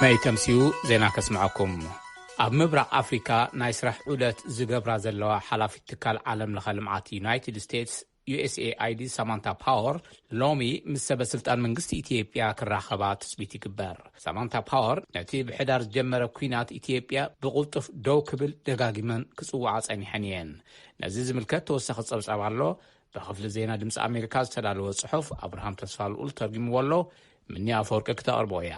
ኣይተምስዩ ዜና ከስምዐኩም። ኣብ ምብራቕ ኣፍሪካ ናይ ስራሕ ዑደት ዝገብራ ዘለዋ ሓላፊት ትካል ዓለም ለኸ ልምዓት ዩናይትድ ስቴትስ፣ ዩ ኤስ ኤ ኣይ ዲ፣ ሳማንታ ፓወር ሎሚ ምስ ሰበ ስልጣን መንግስቲ ኢትዮጵያ ክራኸባ ትጽቢት ይግበር። ሳማንታ ፓወር ነቲ ብሕዳር ዝጀመረ ኲናት ኢትዮጵያ ብቕልጡፍ ደው ክብል ደጋጊመን ክጽውዓ ጸኒሐን እየን። ነዚ ዝምልከት ተወሳኺ ጸብጻብ ኣሎ። ብክፍሊ ዜና ድምፂ ኣሜሪካ ዝተዳለወ ጽሑፍ ኣብርሃም ተስፋልኡል ተርጉምዎ ኣሎ። ምኒ ኣፈወርቂ ክተቕርቦ እያ።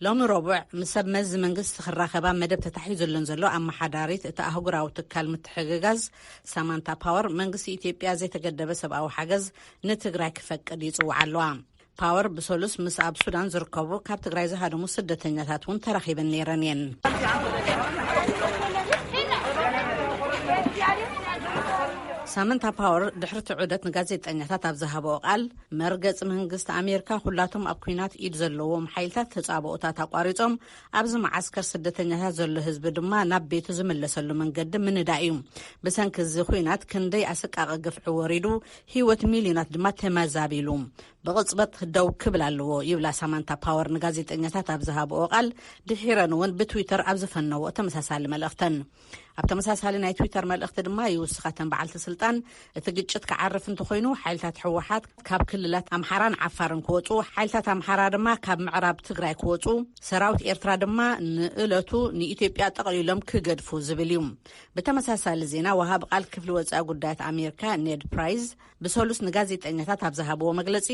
ሎሚ ረቡዕ ምስ ሰብ መዚ መንግስቲ ክራኸባ መደብ ተታሒዙለን ዘሎ ኣመሓዳሪት እቲ ኣህጉራዊ ትካል ምትሕግጋዝ ሳማንታ ፓወር፣ መንግስቲ ኢትዮጵያ ዘይተገደበ ሰብኣዊ ሓገዝ ንትግራይ ክፈቅድ ይጽውዓ ኣለዋ። ፓወር ብሰሉስ ምስ ኣብ ሱዳን ዝርከቡ ካብ ትግራይ ዝሃደሙ ስደተኛታት እውን ተራኺበን ነይረን እየን። ሳምንታ ፓወር ድሕሪ እቲ ዑደት ንጋዜጠኛታት ኣብ ዝሃበኦ ቃል፣ መርገጺ መንግስቲ ኣሜሪካ ኩላቶም ኣብ ኲናት ኢድ ዘለዎም ሓይልታት ተጻብኦታት ኣቋሪጾም ኣብዚ መዓስከር ስደተኛታት ዘሎ ህዝቢ ድማ ናብ ቤቱ ዝምለሰሉ መንገዲ ምንዳእ እዩ። ብሰንኪ እዚ ኲናት ክንደይ ኣሰቃቂ ግፍዒ ወሪዱ፣ ህይወት ሚልዮናት ድማ ተመዛቢሉ። ብቕጽበት ደው ክብል ኣለዎ ይብላ ሳማንታ ፓወር ንጋዜጠኛታት ኣብ ዝሃብኦ ቃል፣ ድሒረን እውን ብትዊተር ኣብ ዝፈነዎ ተመሳሳሊ መልእኽተን። ኣብ ተመሳሳሊ ናይ ትዊተር መልእኽቲ ድማ ይውስኻተን በዓልቲ ስልጣን፣ እቲ ግጭት ክዓርፍ እንተኾይኑ ሓይልታት ህወሓት ካብ ክልላት ኣምሓራን ዓፋርን ክወፁ፣ ሓይልታት ኣምሓራ ድማ ካብ ምዕራብ ትግራይ ክወፁ፣ ሰራዊት ኤርትራ ድማ ንእለቱ ንኢትዮጵያ ጠቕሊሎም ክገድፉ ዝብል እዩ። ብተመሳሳሊ ዜና ወሃቢ ቃል ክፍሊ ወፃኢ ጉዳያት ኣሜሪካ ኔድ ፕራይዝ ብሰሉስ ንጋዜጠኛታት ኣብ ዝሃብዎ መግለጺ፣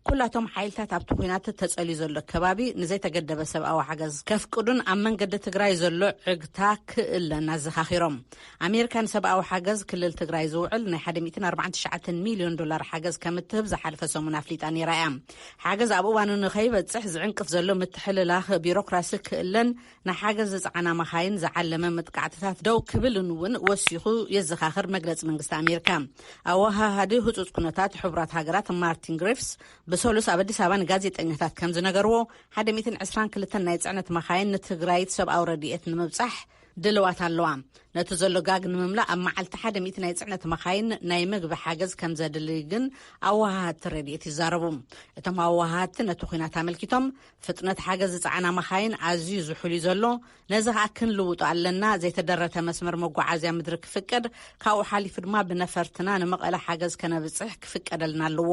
ኩላቶም ሓይልታት ኣብቲ ኲናት ተጸልዩ ዘሎ ከባቢ ንዘይተገደበ ሰብኣዊ ሓገዝ ከፍቅዱን ኣብ መንገዲ ትግራይ ዘሎ ዕግታ ክእለን ኣዘኻኺሮም። ኣሜሪካ ንሰብኣዊ ሓገዝ ክልል ትግራይ ዝውዕል ናይ ሓደ ሚእትን ኣርባዓን ትሽዓተን ሚልዮን ዶላር ሓገዝ ከም እትህብ ዝሓለፈ ሰሙን ኣፍሊጣ ነይራ እያ። ሓገዝ ኣብ እዋኑ ንኸይበጽሕ ዝዕንቅፍ ዘሎ ምትሕልላኽ ቢሮክራሲ ክእለን ንሓገዝ ዝጸዓና መኻይን ዝዓለመ መጥቃዕትታት ደው ክብልን እውን ወሲኹ የዘኻኽር መግለጺ መንግስቲ ኣሜሪካ። ኣወሃሃዲ ህጹጽ ኩነታት ሕቡራት ሃገራት ማርቲን ግሪፍስ ብሰሉስ ኣብ ኣዲስ ኣበባ ንጋዜጠኛታት ከም ዝነገርዎ፣ ሓደ ሚእትን ዕስራን ክልተን ናይ ጽዕነት መኻይን ንትግራይት ሰብኣዊ ረድኤት ንምብጻሕ ድልዋት ኣለዋ። ነቲ ዘሎ ጋግ ንምምላእ ኣብ መዓልቲ ሓደ ሚእቲ ናይ ጽዕነት መኻይን ናይ ምግቢ ሓገዝ ከም ዘድሊ ግን ኣወሃሃድቲ ረድኤት ይዛረቡ። እቶም ኣወሃሃድቲ ነቲ ኲናት ኣመልኪቶም፣ ፍጥነት ሓገዝ ዝጸዓና መኻይን ኣዝዩ ዝሑል እዩ ዘሎ። ነዚ ከኣ ክንልውጦ ኣለና። ዘይተደረተ መስመር መጓዓዝያ ምድሪ ክፍቀድ፣ ካብኡ ሓሊፉ ድማ ብነፈርትና ንመቐለ ሓገዝ ከነብጽሕ ክፍቀደልና ኣለዎ።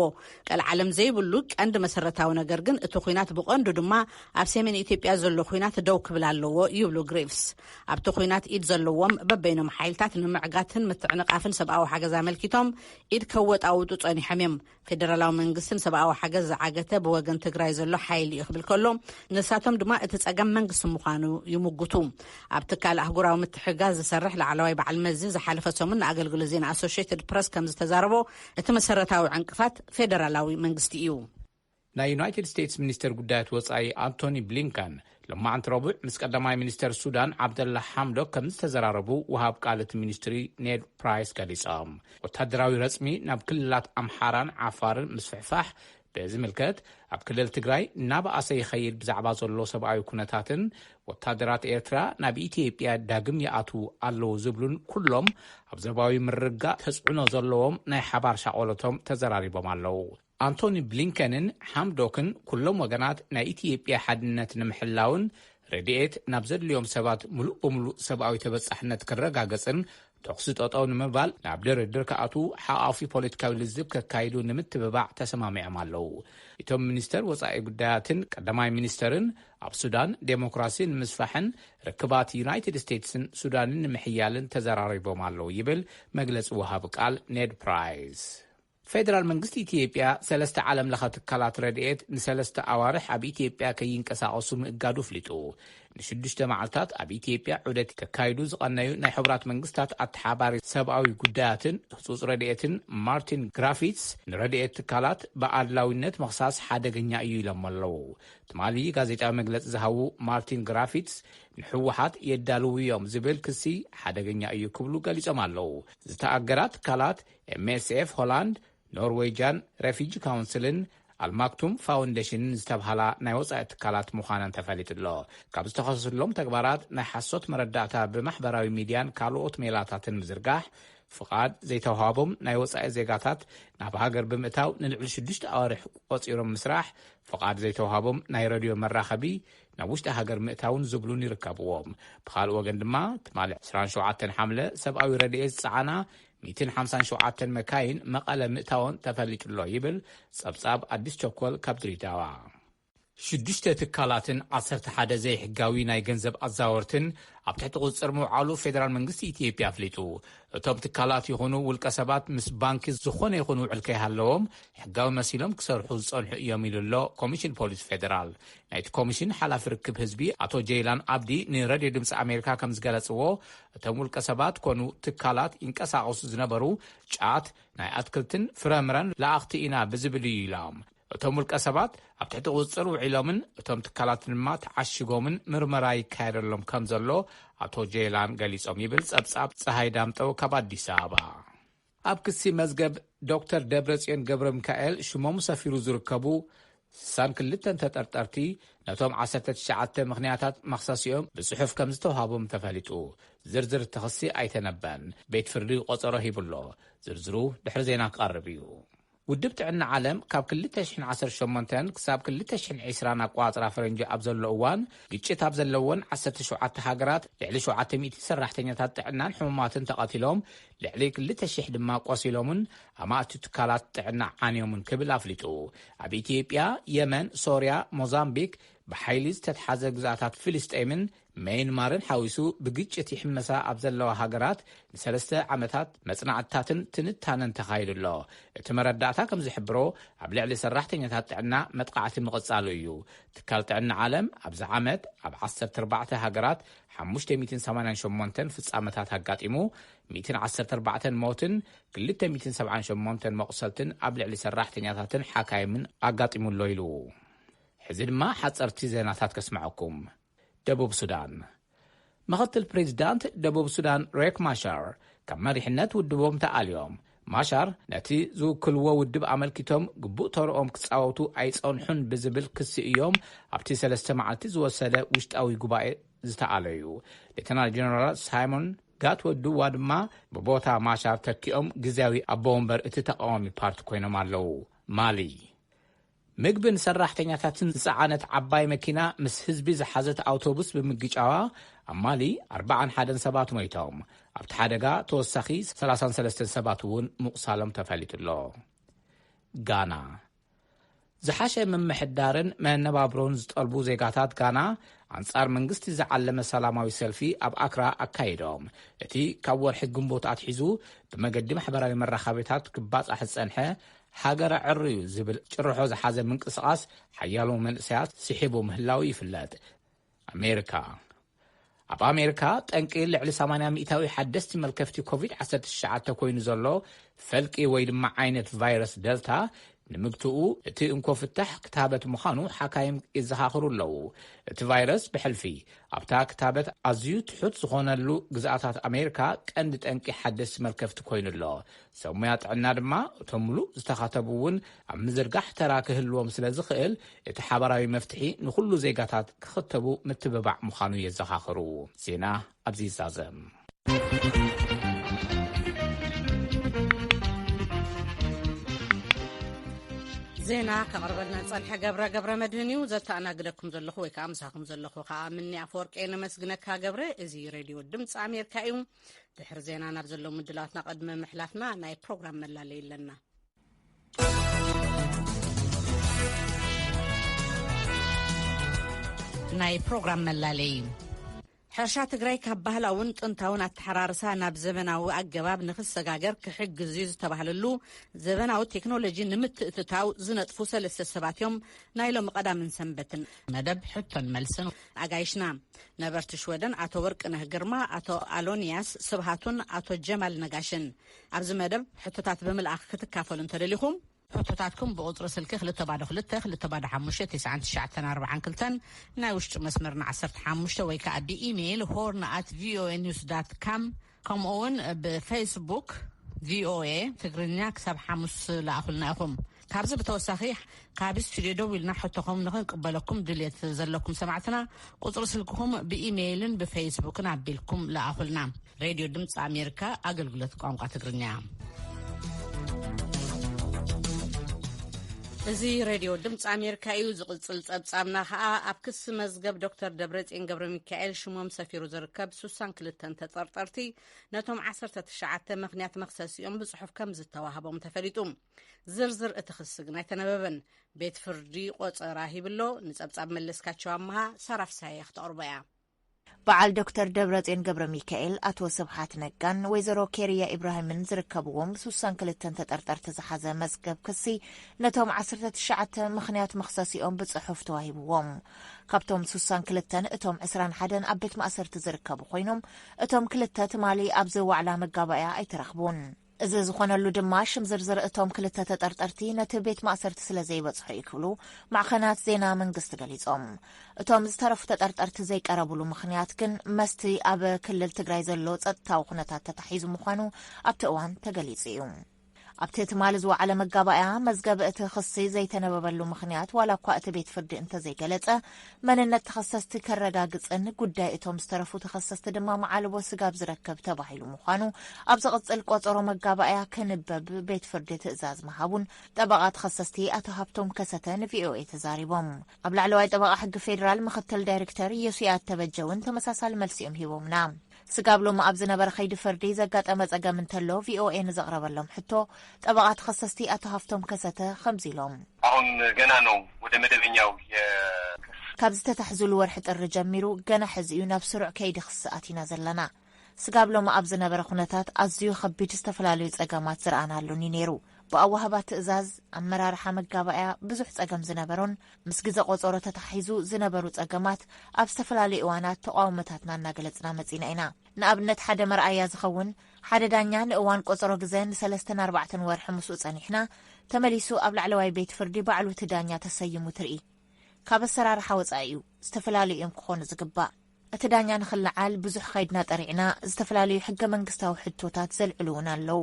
ቀልዓለም ዘይብሉ ቀንዲ መሰረታዊ ነገር ግን እቲ ኲናት ብቐንዱ ድማ ኣብ ሰሜን ኢትዮጵያ ዘሎ ኲናት ደው ክብል ኣለዎ ይብሉ ግሪፍስ። ኣብቲ ኲናት ኢድ ዘለዎም በበይኖም ሓይልታት ንምዕጋትን ምትዕንቓፍን ሰብኣዊ ሓገዝ ኣመልኪቶም ኢድ ከወጣውጡ ጸኒሖም እዮም። ፌደራላዊ መንግስትን ሰብኣዊ ሓገዝ ዝዓገተ ብወገን ትግራይ ዘሎ ሓይሊ እዩ ክብል ከሎ፣ ንሳቶም ድማ እቲ ጸገም መንግስቲ ምዃኑ ይምጉቱ። ኣብ ትካል ኣህጉራዊ ምትሕጋዝ ዝሰርሕ ላዕለዋይ በዓል መዚ ዝሓለፈ ሰሙን ንኣገልግሎት ዜና ኣሶሽየትድ ፕረስ ከም ዝተዛረቦ፣ እቲ መሰረታዊ ዕንቅፋት ፌደራላዊ መንግስቲ እዩ። ናይ ዩናይትድ ስቴትስ ሚኒስተር ጉዳያት ወጻኢ ኣንቶኒ ብሊንከን ሎማዕንቲ ረቡዕ ምስ ቀዳማይ ሚኒስተር ሱዳን ዓብደላ ሓምዶክ ከም ዝተዘራረቡ ወሃብ ቃል እቲ ሚኒስትሪ ኔድ ፕራይስ ገሊጾም። ወታደራዊ ረጽሚ ናብ ክልላት ኣምሓራን ዓፋርን ምስፍሕፋሕ፣ ብዝምልከት ኣብ ክልል ትግራይ እናበኣሰ ይኸይድ ብዛዕባ ዘሎ ሰብኣዊ ኩነታትን ወታደራት ኤርትራ ናብ ኢትዮጵያ ዳግም ይኣትዉ ኣለዉ ዝብሉን ኩሎም ኣብ ዞባዊ ምርግጋእ ተጽዕኖ ዘለዎም ናይ ሓባር ሻቆሎቶም ተዘራሪቦም ኣለዉ። ኣንቶኒ ብሊንከንን ሓምዶክን ኩሎም ወገናት ናይ ኢትዮጵያ ሓድነት ንምሕላውን ረድኤት ናብ ዘድልዮም ሰባት ምሉእ ብምሉእ ሰብኣዊ ተበጻሕነት ክረጋገጽን ተኹሲ ጠጠው ንምባል ናብ ድርድር ክኣትዉ ሓቋፊ ፖለቲካዊ ልዝብ ከካይዱ ንምትብባዕ ተሰማሚዖም ኣለዉ። እቶም ሚኒስተር ወጻኢ ጉዳያትን ቀዳማይ ሚኒስተርን ኣብ ሱዳን ዴሞክራሲ ንምስፋሕን ርክባት ዩናይትድ ስቴትስን ሱዳንን ንምሕያልን ተዘራሪቦም ኣለዉ ይብል መግለጺ ወሃቢ ቃል ኔድ ፕራይስ። ፌደራል መንግስቲ ኢትዮጵያ ሰለስተ ዓለም ለኸ ትካላት ረድኤት ንሰለስተ ኣዋርሕ ኣብ ኢትዮጵያ ከይንቀሳቐሱ ምእጋዱ ኣፍሊጡ። ንሽዱሽተ መዓልታት ኣብ ኢትዮጵያ ዑደት ከካይዱ ዝቐነዩ ናይ ሕቡራት መንግስታት ኣተሓባሪ ሰብኣዊ ጉዳያትን ህጹጽ ረድኤትን ማርቲን ግራፊትስ ንረድኤት ትካላት ብኣድላዊነት ምኽሳስ ሓደገኛ እዩ ኢሎም ኣለዉ። ትማሊ ጋዜጣዊ መግለጺ ዝሃቡ ማርቲን ግራፊትስ ንህወሓት የዳልዉ እዮም ዝብል ክሲ ሓደገኛ እዩ ክብሉ ገሊጾም ኣለዉ። ዝተኣገዳ ትካላት ኤም ኤስ ኤፍ ሆላንድ፣ ኖርዌይጃን ሬፊጂ ካውንስልን ኣልማክቱም ፋውንዴሽንን ዝተብሃላ ናይ ወጻኢ ትካላት ምዃነን ተፈሊጡ ኣሎ። ካብ ዝተኸሰሱሎም ተግባራት ናይ ሓሶት መረዳእታ ብማሕበራዊ ሚድያን ካልኦት ሜላታትን ምዝርጋሕ፣ ፍቓድ ዘይተዋህቦም ናይ ወጻኢ ዜጋታት ናብ ሃገር ብምእታው ንልዕሊ ሽዱሽተ ኣዋርሕ ቆጺሮም ምስራሕ፣ ፍቓድ ዘይተዋህቦም ናይ ረድዮ መራኸቢ፣ ናብ ውሽጢ ሃገር ምእታውን ዝብሉን ይርከብዎም። ብኻልእ ወገን ድማ ትማሊ ዕስራን ሸውዓተን ሓምለ ሰብኣዊ ረድኤት ዝጸዓና ሚእትን ሓምሳን ሸውዓተን መካይን መቐለ ምእታወን ተፈሊጡ ኣሎ ይብል ጸብጻብ ኣዲስ ቸኮል ካብ ድሬዳዋ። ሽዱሽተ ትካላትን ዓሰርተ ሓደ ዘይሕጋዊ ናይ ገንዘብ ኣዛወርትን ኣብ ትሕቲ ቁጽጽር ምውዓሉ ፌደራል መንግስቲ ኢትዮጵያ ኣፍሊጡ። እቶም ትካላት ይኹኑ ውልቀ ሰባት ምስ ባንኪ ዝኾነ ይኹን ውዕል ከይሃለዎም ሕጋዊ መሲሎም ክሰርሑ ዝጸንሑ እዮም ኢሉ ኣሎ ኮሚሽን ፖሊስ ፌደራል። ናይቲ ኮሚሽን ሓላፊ ርክብ ህዝቢ ኣቶ ጀይላን ኣብዲ ንሬድዮ ድምፂ ኣሜሪካ ከም ዝገለጽዎ፣ እቶም ውልቀ ሰባት ኮኑ ትካላት ይንቀሳቐሱ ዝነበሩ ጫት፣ ናይ ኣትክልትን ፍረምረን ለኣኽቲ ኢና ብዝብል እዩ ኢሎም። እቶም ውልቀ ሰባት ኣብ ትሕቲ ቁፅፅር ውዒሎምን እቶም ትካላት ድማ ተዓሽጎምን ምርመራ ይካየደሎም ከም ዘሎ ኣቶ ጄላን ገሊጾም ይብል ጸብጻብ ፀሃይ ዳምጠው ካብ ኣዲስ ኣበባ። ኣብ ክሲ መዝገብ ዶክተር ደብረጽዮን ገብረ ሚካኤል ሽሞም ሰፊሩ ዝርከቡ ስሳን ክልተን ተጠርጠርቲ ነቶም ዓሰርተ ትሽዓተ ምኽንያታት መኽሰሲኦም ብጽሑፍ ከም ዝተውሃቦም ተፈሊጡ። ዝርዝር እቲ ክሲ ኣይተነበን። ቤት ፍርዲ ቆጸሮ ሂቡሎ። ዝርዝሩ ድሕሪ ዜና ክቐርብ እዩ። ውድብ ጥዕና ዓለም ካብ ክልተ ሽሕን ዓሰርተ ሸሞንተን ክሳብ ክልተ ሽሕን ዕስራን ኣቋጽራ ፈረንጂ ኣብ ዘሎ እዋን፣ ግጭት ኣብ ዘለወን ዓሰርተ ሸውዓተ ሃገራት ልዕሊ ሸውዓተ ሚእቲ ሰራሕተኛታት ጥዕናን ሕሙማትን ተቐቲሎም፣ ልዕሊ ክልተ ሽሕ ድማ ቆሲሎምን ኣማእቲ ትካላት ጥዕና ዓንዮምን ክብል ኣፍሊጡ። ኣብ ኢትዮጵያ፣ የመን፣ ሶርያ፣ ሞዛምቢክ ብሓይሊ ዝተትሓዘ ግዝኣታት ፍልስጤምን መይንማርን ሓዊሱ ብግጭት ይሕመሳ ኣብ ዘለዋ ሃገራት ንሰለስተ ዓመታት መጽናዕትታትን ትንታነን ተኻይዱ ኣሎ። እቲ መረዳእታ ከም ዝሕብሮ፣ ኣብ ልዕሊ ሰራሕተኛታት ጥዕና መጥቃዕቲ ምቕጻሉ እዩ። ትካል ጥዕና ዓለም ኣብዚ ዓመት ኣብ ዓሰርተ ኣርባዕተ ሃገራት ሓሙሽተ ሚእትን ሰማንያን ሸሞንተን ፍጻመታት ኣጋጢሙ፣ ሚእትን ዓሰርተ ኣርባዕተን ሞትን ክልተ ሚእትን ሰብዓን ሸሞንተን መቑሰልትን ኣብ ልዕሊ ሰራሕተኛታትን ሓካይምን ኣጋጢሙ ኣሎ ኢሉ። ሕዚ ድማ ሓጸርቲ ዜናታት ከስምዐኩም። ደቡብ ሱዳን። ምኽትል ፕሬዚዳንት ደቡብ ሱዳን ሬክ ማሻር ካብ መሪሕነት ውድቦም ተኣልዮም። ማሻር ነቲ ዝውክልዎ ውድብ ኣመልኪቶም ግቡእ ተርኦም ክጻወቱ ኣይጸንሑን ብዝብል ክሲ እዮም ኣብቲ ሰለስተ መዓልቲ ዝወሰደ ውሽጣዊ ጉባኤ ዝተኣለዩ። ሌተናል ጀነራል ሳይሞን ጋትወዱዋ ድማ ብቦታ ማሻር ተኪኦም ግዝያዊ ኣቦ ወንበር እቲ ተቃዋሚ ፓርቲ ኮይኖም ኣለዉ። ማሊ። ምግብን ሰራሕተኛታትን ዝጸዓነት ዓባይ መኪና ምስ ህዝቢ ዝሓዘት ኣውቶቡስ ብምግጫዋ ኣብ ማሊ ኣርባዓን ሓደን ሰባት ሞይቶም። ኣብቲ ሓደጋ ተወሳኺ ሰላሳን ሰለስተን ሰባት እውን ምቑሳሎም ተፈሊጡ ኣሎ። ጋና። ዝሓሸ ምምሕዳርን መነባብሮን ዝጠልቡ ዜጋታት ጋና ኣንጻር መንግስቲ ዝዓለመ ሰላማዊ ሰልፊ ኣብ ኣክራ ኣካይዶም። እቲ ካብ ወርሒ ግንቦት ኣትሒዙ ብመገዲ ማሕበራዊ መራኸቢታት ክባጻሕ ዝጸንሐ ሃገረ ዕርዩ ዝብል ጭርሖ ዝሓዘ ምንቅስቓስ ሓያሎ መንእሰያት ስሒቡ ምህላው ይፍለጥ። ኣሜሪካ። ኣብ ኣሜሪካ ጠንቂ ልዕሊ ሰማንያ ሚእታዊ ሓደስቲ መልከፍቲ ኮቪድ ዓሰርተ ትሽዓተ ኮይኑ ዘሎ ፈልቂ ወይ ድማ ዓይነት ቫይረስ ደልታ ንምግትኡ እቲ እንኮ ፍታሕ ክታበት ምዃኑ ሓካይም ይዘኻኽሩ ኣለዉ። እቲ ቫይረስ ብሕልፊ ኣብታ ክታበት ኣዝዩ ትሑት ዝኾነሉ ግዝኣታት ኣሜሪካ ቀንዲ ጠንቂ ሓደስቲ መልከፍቲ ኮይኑ ኣሎ። ሰብ ሞያ ጥዕና ድማ እቶም ምሉእ ዝተኸተቡ እውን ኣብ ምዝርጋሕ ተራ ክህልዎም ስለ ዝኽእል፣ እቲ ሓባራዊ መፍትሒ ንኹሉ ዜጋታት ክኽተቡ ምትብባዕ ምዃኑ የዘኻኽሩ። ዜና ኣብዚ ይዛዘም። ዜና ከቕርበልና ጸንሐ ገብረ ገብረ መድህን እዩ። ዘተኣናግደኩም ዘለኹ ወይ ከዓ ምሳኹም ዘለኹ ከዓ ምኒ ኣፈወርቂ። ነመስግነካ ገብረ። እዚ ሬድዮ ድምፂ ኣሜሪካ እዩ። ድሕሪ ዜና ናብ ዘለዉ ምድላትና ቅድሚ ምሕላፍና ናይ ፕሮግራም መላለይ ኣለና። ናይ ፕሮግራም መላለይ። ሕርሻ ትግራይ ካብ ባህላውን ጥንታውን ኣተሓራርሳ ናብ ዘበናዊ ኣገባብ ንኽሰጋገር ክሕግዝ እዩ ዝተባህለሉ ዘበናዊ ቴክኖሎጂ ንምትእትታው ዝነጥፉ ሰለስተ ሰባት እዮም ናይ ሎሚ ቀዳምን ሰንበትን መደብ ሕቶን መልስን ኣጋይሽና። ነበርቲ ሽወደን ኣቶ ወርቅነህ ግርማ፣ ኣቶ ኣሎንያስ ስብሃቱን ኣቶ ጀማል ነጋሽን። ኣብዚ መደብ ሕቶታት ብምልኣኽ ክትካፈሉ እንተደሊኹም፣ ሕቶታትኩም ብቁጽሪ ስልኪ ክልተ ባዶ ክልተ፣ ክልተ ባዶ ሓሙሽተ፣ ትስዓን ትሽዓተን ኣርባዓን ክልተን፣ ናይ ውሽጢ መስመርና ዓሰርተ ሓሙሽተ ወይ ከኣ ብኢሜይል ሆርን ኣት ቪኦኤ ኒውስ ዳት ካም፣ ከምኡ እውን ብፌስቡክ ቪኦኤ ትግርኛ ክሳብ ሓሙስ ለኣኹልና ኢኹም። ካብዚ ብተወሳኺ ካብ ስቱድዮ ደው ኢልና ሕቶኹም ንኽንቅበለኩም ድልየት ዘለኩም ሰማዕትና ቁጽሪ ስልክኹም ብኢሜይልን ብፌስቡክን ኣቢልኩም ለኣኹልና። ሬድዮ ድምፂ ኣሜሪካ ኣገልግሎት ቋንቋ ትግርኛ። እዚ ሬድዮ ድምፂ ኣሜሪካ እዩ። ዝቕፅል ፀብፃብና ኸኣ ኣብ ክሲ መዝገብ ዶክተር ደብረፅዮን ገብረ ሚካኤል ሽሞም ሰፊሩ ዝርከብ ሱሳን ክልተን ተጠርጠርቲ ነቶም ዓሰርተ ትሽዓተ ምኽንያት መኽሰሲኦም ብፅሑፍ ከም ዝተዋህቦም ተፈሊጡ። ዝርዝር እቲ ክሲ ግን ኣይተነበበን። ቤት ፍርዲ ቆፀራ ሂብሎ። ንፀብፃብ መለስካቸው ኣመሃ ሳራፍሳየ ክትቕርቦ እያ። በዓል ዶክተር ደብረጽዮን ገብረ ሚካኤል፣ ኣቶ ስብሓት ነጋን ወይዘሮ ኬርያ ኢብራሂምን ዝርከብዎም ሱሳን ክልተን ተጠርጠርቲ ዝሓዘ መዝገብ ክሲ፣ ነቶም ዓሰርተ ትሽዓተ ምኽንያት መኽሰሲኦም ብጽሑፍ ተዋሂብዎም። ካብቶም ሱሳን ክልተን እቶም ዕስራን ሓደን ኣብ ቤት ማእሰርቲ ዝርከቡ ኮይኖም፣ እቶም ክልተ ትማሊ ኣብዚ ዋዕላ መጋባእያ ኣይተረኽቡን። እዚ ዝኾነሉ ድማ ሽም ዝርዝር እቶም ክልተ ተጠርጠርቲ ነቲ ቤት ማእሰርቲ ስለ ዘይበጽሖ እዩ ክብሉ ማዕኸናት ዜና መንግስቲ ገሊጾም። እቶም ዝተረፉ ተጠርጠርቲ ዘይቀረብሉ ምኽንያት ግን መስቲ ኣብ ክልል ትግራይ ዘሎ ጸጥታዊ ኩነታት ተታሒዙ ምዃኑ ኣብቲ እዋን ተገሊጹ እዩ። ኣብቲ ትማሊ ዝወዓለ መጋባእያ መዝገብ እቲ ክሲ ዘይተነበበሉ ምኽንያት ዋላ እኳ እቲ ቤት ፍርዲ እንተዘይገለጸ፣ መንነት ተኸሰስቲ ከረጋግጽን ጉዳይ እቶም ዝተረፉ ተኸሰስቲ ድማ መዓልቦ ስጋብ ዝረከብ ተባሂሉ ምዃኑ ኣብ ዝቕጽል ቆጸሮ መጋባእያ ክንበብ ቤት ፍርዲ ትእዛዝ ምሃቡን ጠበቓ ተኸሰስቲ ኣቶ ሃብቶም ከሰተ ንቪኦኤ ተዛሪቦም። ኣብ ላዕለዋይ ጠበቓ ሕጊ ፌዴራል ምኽትል ዳይሬክተር ዮስያ ተበጀ እውን ተመሳሳሊ መልሲ እዮም ሂቦምና። ስጋብ ሎሚ ኣብ ዝነበረ ከይዲ ፍርዲ ዘጋጠመ ጸገም እንተሎ ቪኦኤ ንዘቕረበሎም ሕቶ፣ ጠበቓ ተኸሰስቲ ኣቶ ሃብቶም ከሰተ ከምዚ ኢሎም። አሁን ገና ነው ወደ መደበኛው የክስ ካብ ዝተታሕዙሉ ወርሒ ጥሪ ጀሚሩ ገና ሕዚ እዩ ናብ ስሩዕ ከይዲ ክሲ ኣቲና ዘለና። ስጋብ ሎሚ ኣብ ዝነበረ ኩነታት ኣዝዩ ከቢድ ዝተፈላለዩ ጸገማት ዝረኣናሉን እዩ ነይሩ። ብኣዋህባ ትእዛዝ፣ ኣመራርሓ መጋባእያ ብዙሕ ጸገም ዝነበሮን ምስ ግዘ ቆጸሮ ተታሒዙ ዝነበሩ ጸገማት ኣብ ዝተፈላለዩ እዋናት ተቃውሞታትና እናገለጽና መጺና ኢና። ንኣብነት ሓደ መርኣያ ዝኸውን ሓደ ዳኛ ንእዋን ቆጸሮ ግዘ ንሰለስተን ኣርባዕተን ወርሒ ምስኡ ጸኒሕና ተመሊሱ ኣብ ላዕለዋይ ቤት ፍርዲ ባዕሉ እቲ ዳኛ ተሰይሙ ትርኢ። ካብ ኣሰራርሓ ወጻኢ እዩ። ዝተፈላለዩ እዮም ክኾኑ ዝግባእ። እቲ ዳኛ ንኽለዓል ብዙሕ ኸይድና ጠሪዕና፣ ዝተፈላለዩ ሕገ መንግስታዊ ሕቶታት ዘልዕሉ እውን ኣለዉ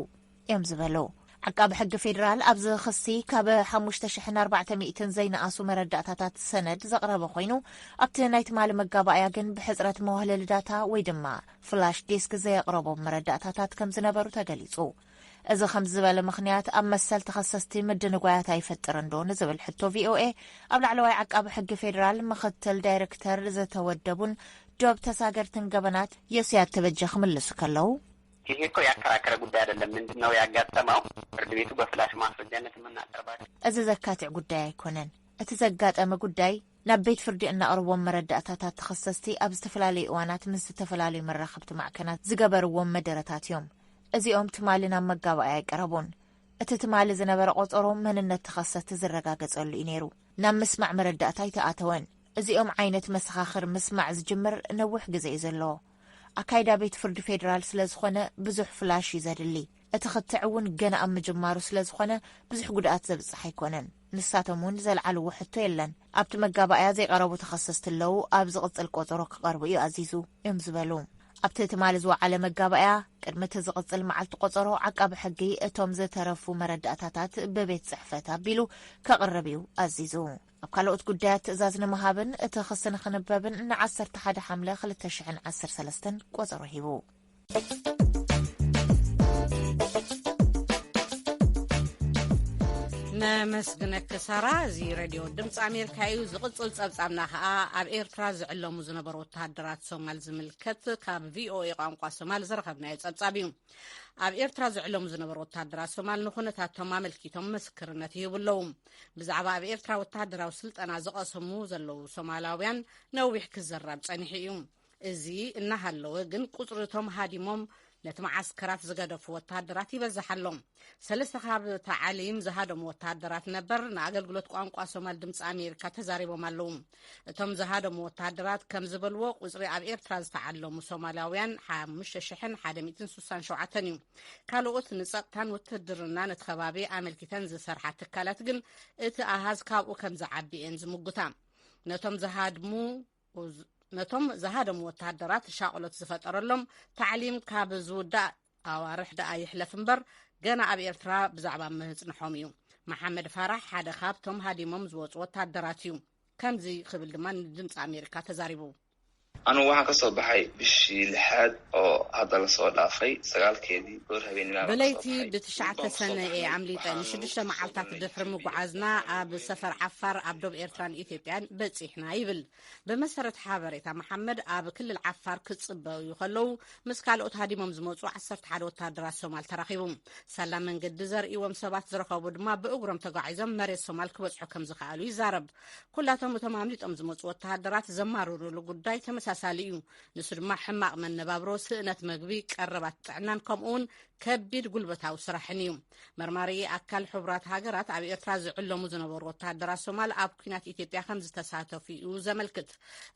እዮም ዝበሉ። ዓቃቢ ሕጊ ፌዴራል ኣብዚ ክሲ ካብ ሓሙሽተ ሽሕን ኣርባዕተ ሚእትን ዘይነኣሱ መረዳእታታት ሰነድ ዘቕረበ ኮይኑ፣ ኣብቲ ናይ ትማሊ መጋባእያ ግን ብሕጽረት መዋህለሊ ዳታ ወይ ድማ ፍላሽ ዲስክ ዘየቕረቦም መረዳእታታት ከም ዝነበሩ ተገሊጹ። እዚ ከም ዝበለ ምኽንያት ኣብ መሰል ተኸሰስቲ ምድንጓያት ኣይፈጥርን ዶ ንዝብል ሕቶ ቪኦኤ ኣብ ላዕለዋይ ዓቃቢ ሕጊ ፌዴራል ምኽትል ዳይሬክተር ዝተወደቡን ዶብ ተሳገርትን ገበናት ዮስያት ተበጀ ክምልሱ ከለዉ፣ ይሄ እኮ ያከራከረ ጉዳይ አይደለም። ምንድን ነው ያጋጠመው? ፍርድ ቤቱ በፍላሽ ማስረጃነት የምናቀርባቸው እዚ ዘካትዕ ጉዳይ ኣይኮነን። እቲ ዘጋጠመ ጉዳይ ናብ ቤት ፍርዲ እነቕርቦም መረዳእታታት ተኸሰስቲ ኣብ ዝተፈላለዩ እዋናት ምስ ዝተፈላለዩ መራኸብቲ ማዕከናት ዝገበርዎም መደረታት እዮም። እዚኦም ትማሊ ናብ መጋባእያ ኣይቀረቡን። እቲ ትማሊ ዝነበረ ቆጸሮ መንነት ተኸሰስቲ ዝረጋገጸሉ እዩ ነይሩ። ናብ ምስማዕ መረዳእታ ኣይተኣተወን። እዚኦም ዓይነት መሰኻኽር ምስማዕ ዝጅምር ነዊሕ ግዜ እዩ ዘለዎ። ኣካይዳ ቤት ፍርዲ ፌዴራል ስለ ዝኾነ ብዙሕ ፍላሽ እዩ ዘድሊ። እቲ ክትዕ እውን ገና ኣብ ምጅማሩ ስለ ዝኾነ ብዙሕ ጉድኣት ዘብጽሕ ኣይኮነን። ንሳቶም እውን ዘልዓልዎ ሕቶ የለን። ኣብቲ መጋባእያ ዘይቐረቡ ተኸሰስቲ ኣለዉ፣ ኣብ ዝቕጽል ቆጸሮ ክቐርቡ እዩ ኣዚዙ እዮም ዝበሉ። ኣብቲ ትማሊ ዝወዓለ መጋባእያ ቅድሚ እቲ ዝቕጽል መዓልቲ ቆጸሮ ዓቃቢ ሕጊ እቶም ዝተረፉ መረዳእታታት ብቤት ጽሕፈት ኣቢሉ ከቕርብ እዩ ኣዚዙ። ኣብ ካልኦት ጉዳያት ትእዛዝ ንምሃብን እቲ ክሲ ንኽንበብን ንዓሰርተ ሓደ ሓምለ ክልተ ሽሕን ዓሰርተ ሰለስተን ቆጸሮ ሂቡ። ነመስግነኪ ሳራ። እዚ ሬድዮ ድምፂ ኣሜሪካ እዩ። ዝቕፅል ፀብፃብና ከዓ ኣብ ኤርትራ ዝዕለሙ ዝነበሩ ወተሃደራት ሶማል ዝምልከት ካብ ቪኦኤ ቋንቋ ሶማል ዝረኸብናዮ ፀብፃብ እዩ። ኣብ ኤርትራ ዝዕለሙ ዝነበሩ ወተሃደራት ሶማል ንኩነታቶም ኣመልኪቶም ምስክርነት ይህቡ ኣለዉ። ብዛዕባ ኣብ ኤርትራ ወተሃደራዊ ስልጠና ዝቐሰሙ ዘለዉ ሶማላውያን ነዊሕ ክዘራብ ጸኒሑ እዩ። እዚ እናሃለወ ግን ቁጽሪ እቶም ሃዲሞም ነቲ መዓስከራት ዝገደፉ ወተሃደራት ይበዝሕ ኣሎ። ሰለስተ ካብ ታዕሊም ዝሃደሙ ወተሃደራት ነበር ንኣገልግሎት ቋንቋ ሶማል ድምፂ ኣሜሪካ ተዛሪቦም ኣለዉ። እቶም ዝሃደሙ ወተሃደራት ከም ዝበልዎ ቁፅሪ ኣብ ኤርትራ ዝተዓለሙ ሶማላውያን ሓሙሽተ ሽሕን ሓደ ሚእትን ስሳን ሸውዓተን እዩ። ካልኦት ንፀጥታን ውትድርና ነቲ ከባቢ ኣመልኪተን ዝሰርሓ ትካላት ግን እቲ ኣሃዝ ካብኡ ከም ዝዓቢ እየን ዝምጉታ። ነቶም ዝሃድሙ ነቶም ዝሃደሙ ወተሃደራት ሻቕሎት ዝፈጠረሎም ታዕሊም ካብ ዝውዳእ ኣዋርሕ ደኣ ይሕለፍ እምበር ገና ኣብ ኤርትራ ብዛዕባ ምጽንሖም እዩ። መሓመድ ፋራሕ ሓደ ካብቶም ሃዲሞም ዝወጹ ወተሃደራት እዩ። ከምዚ ክብል ድማ ንድምፂ ኣሜሪካ ተዛሪቡ። Anu waxaan ka soo baxay bishii lixaad oo hadda la soo dhaafay sagaalkeedii goor habeenimo. ብለይቲ ብትሽዓተ ሰነ እየ ኣምሊጠ። ንሽዱሽተ መዓልታት ድሕሪ ምጉዓዝና ኣብ ሰፈር ዓፋር ኣብ ዶብ ኤርትራን ኢትዮጵያን በጺሕና ይብል። ብመሰረት ሓበሬታ መሓመድ፣ ኣብ ክልል ዓፋር ክጽበዩ ከለዉ ምስ ካልኦት ሃዲሞም ዝመጹ ዓሰርተ ሓደ ወተሃደራት ሶማል ተራኺቡ። ሳላ መንገዲ ዘርእዎም ሰባት ዝረኸቡ ድማ ብእግሮም ተጓዒዞም መሬት ሶማል ክበጽሑ ከም ዝኸኣሉ ይዛረብ። ኩላቶም እቶም ኣምሊጦም ዝመጹ ወተሃደራት ዘማርሩሉ ጉዳይ ተመሳሳሊ እዩ። ንሱ ድማ ሕማቕ መነባብሮ፣ ስእነት መግቢ፣ ቀረባት ጥዕናን ከምኡውን ከቢድ ጉልበታዊ ስራሕን እዩ። መርማሪ ኣካል ሕቡራት ሃገራት ኣብ ኤርትራ ዝዕለሙ ዝነበሩ ወተሃደራት ሶማል ኣብ ኲናት ኢትዮጵያ ከም ዝተሳተፉ እዩ ዘመልክት።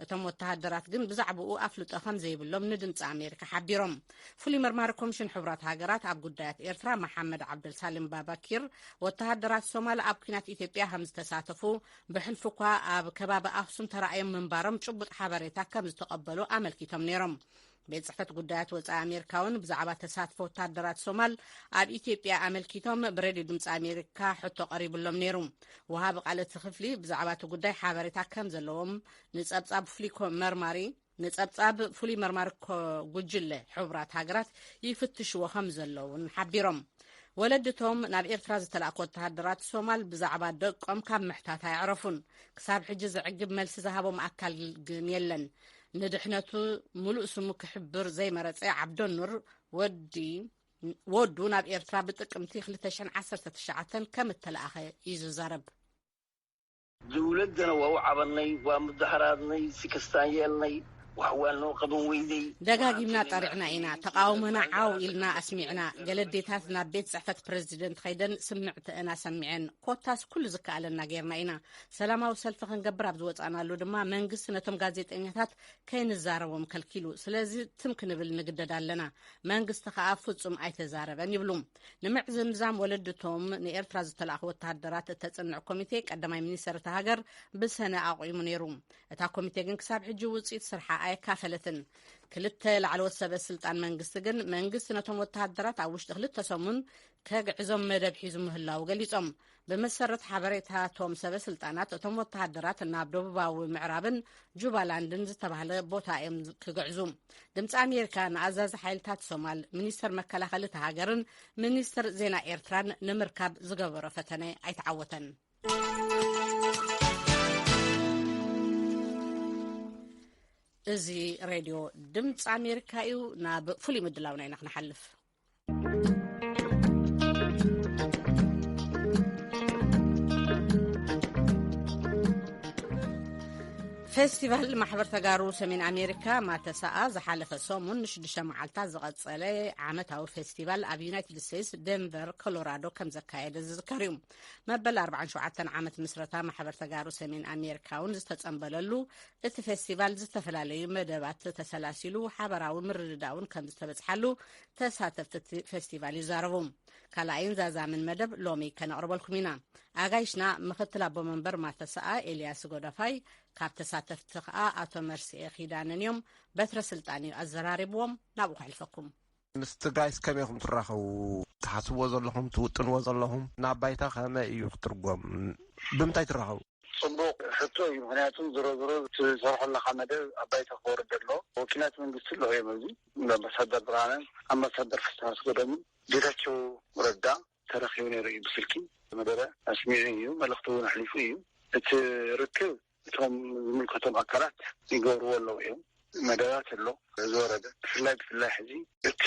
እቶም ወተሃደራት ግን ብዛዕባኡ ኣፍልጦ ከም ዘይብሎም ንድምፂ ኣሜሪካ ሓቢሮም። ፍሉይ መርማሪ ኮሚሽን ሕቡራት ሃገራት ኣብ ጉዳያት ኤርትራ መሓመድ ዓብደልሳልም ባባኪር፣ ወተሃደራት ሶማል ኣብ ኲናት ኢትዮጵያ ከም ዝተሳተፉ፣ ብሕልፊ እኳ ኣብ ከባቢ ኣክሱም ተራእዮም ምንባሮም ጭቡጥ ሓበሬታ ከም ዝተቐበሉ ኣመልኪቶም ነይሮም። ቤት ጽሕፈት ጉዳያት ወጻኢ ኣሜሪካ እውን ብዛዕባ ተሳትፎ ወታደራት ሶማል ኣብ ኢትዮጵያ ኣመልኪቶም ብሬድዮ ድምፂ ኣሜሪካ ሕቶ ቀሪብሎም ነይሩ። ወሃቢ ቃል እቲ ክፍሊ ብዛዕባ እቲ ጉዳይ ሓበሬታ ከም ዘለዎም ንጸብጻብ ፍሉይ ኮ-፣ መርማሪ ንጸብጻብ ፍሉይ መርማሪ ኮ-፣ ጉጅለ ሕቡራት ሃገራት ይፍትሽዎ ከም ዘለውን ሓቢሮም። ወለድቶም ናብ ኤርትራ ዝተላእኩ ወተሃደራት ሶማል ብዛዕባ ደቆም ካብ ምሕታት ኣየዕረፉን። ክሳብ ሕጂ ዘዕግብ መልሲ ዝሃቦም ኣካል ግን የለን። ንድሕነቱ ምሉእ ስሙ ክሕብር ዘይመረጸ ዓብደኑር ወዲ፣ ወዱ ናብ ኤርትራ ብጥቅምቲ ክልተ ሽሕን ዓሰርተ ትሽዓተን ከም እተላእኸ እዩ ዝዛረብ። ዝውለድ ዘነዋው ዓበነይ፣ ዋ ምዛሕራርነይ፣ ሲክስታን የልነይ፣ ዋሕዋል ነው ቀብን ወይደይ። ደጋጊምና ጠሪዕና ኢና፣ ተቃውሞና ዓው ኢልና ኣስሚዕና። ገለ ኣዴታት ናብ ቤት ጽሕፈት ፕረዚደንት ኸይደን ስምዕተእን ኣሰሚዐን። ኮታስ ኩሉ ዝከኣለና ጌርና ኢና። ሰላማዊ ሰልፊ ክንገብር ኣብ ዝወጻእናሉ ድማ መንግስቲ ነቶም ጋዜጠኛታት ከይንዛረቦም ከልኪሉ። ስለዚ ትም ክንብል ንግደድ ኣለና። መንግስቲ ከኣ ፍጹም ኣይተዛረበን ይብሉ። ንምዕዝምዛም ወለድቶም ንኤርትራ ዝተላእኹ ወተሃደራት እተጽንዕ ኮሚቴ ቀዳማይ ሚኒስተር እታ ሃገር ብሰነ ኣቑሙ ነይሩ። እታ ኮሚቴ ግን ክሳብ ሕጂ ውጽኢት ስርሓ ኣየካፈለትን። ክልተ ላዕለዎት ሰበ ስልጣን መንግስቲ ግን መንግስቲ ነቶም ወተሃደራት ኣብ ውሽጢ ክልተ ሰሙን ከግዕዞም መደብ ሒዙ ምህላዉ ገሊጾም። ብመሰረት ሓበሬታቶም ሰበ ስልጣናት እቶም ወተሃደራት ናብ ደቡባዊ ምዕራብን ጁባላንድን ዝተባህለ ቦታ እዮም ክግዕዙ። ድምፂ ኣሜሪካ ንኣዛዚ ሓይልታት ሶማል፣ ሚኒስተር መከላኸሊ እታ ሃገርን ሚኒስተር ዜና ኤርትራን ንምርካብ ዝገበሮ ፈተነ ኣይተዓወተን። እዚ ሬድዮ ድምፂ ኣሜሪካ እዩ። ናብ ፍሉይ ምድላውና ኢና ክንሓልፍ። ፌስቲቫል ማሕበር ተጋሩ ሰሜን ኣሜሪካ፣ ማተሰኣ፣ ዝሓለፈ ሰሙን ንሽዱሽተ መዓልታት ዝቐጸለ ዓመታዊ ፌስቲቫል ኣብ ዩናይትድ ስቴትስ ዴንቨር ኮሎራዶ ከም ዘካየደ ዝዝከር እዩ። መበል ኣርባዓን ሸውዓተን ዓመት ምስረታ ማሕበር ተጋሩ ሰሜን ኣሜሪካ እውን ዝተጸንበለሉ እቲ ፌስቲቫል ዝተፈላለዩ መደባት ተሰላሲሉ ሓበራዊ ምርድዳእ እውን ከም ዝተበጽሓሉ ተሳተፍቲ እቲ ፌስቲቫል ይዛረቡ። ካልኣይን ዛዛምን መደብ ሎሚ ከነቕርበልኩም ኢና። ኣጋይሽና ምክትል ኣቦ መንበር ማተሰኣ ኤልያስ ጎደፋይ፣ ካብ ተሳተፍቲ ከኣ ኣቶ መርስኤ ኪዳነን እዮም። በትረ ስልጣን እዩ ኣዘራሪብዎም። ናብኡ ከሕልፈኩም። ምስ ትግራይስ ከመይ ኢኹም ትራኸቡ? ትሓስብዎ ዘለኹም፣ ትውጥንዎ ዘለኹም ናብ ባይታ ከመይ እዩ ክትርጎም? ብምንታይ ትራኸቡ? ጽቡቕ ሕቶ እዩ። ምኽንያቱ ዝሮ ዝሮ እቲ ዝሰርሖ ኣለኻ መደብ ኣብ ባይታ ክወርድ ኣሎ። ወኪላት መንግስቲ ኣለዉ እዮም ኣብዚ። ኣምባሳደር ብርሃነን ኣምባሳደር ፍስሃ ኣስገዶምን ጌታቸው ረዳ ተረኺቡ ነይሩ እዩ ብስልኪ። መደረ ኣስሚዑ እዩ፣ መልእኽቲ እውን ኣሕሊፉ እዩ። እቲ ርክብ እቶም ዝምልከቶም ኣካላት ይገብርዎ ኣለዉ እዮም። መደባት ኣሎ ዝወረደ። ብፍላይ ብፍላይ ሕዚ እቲ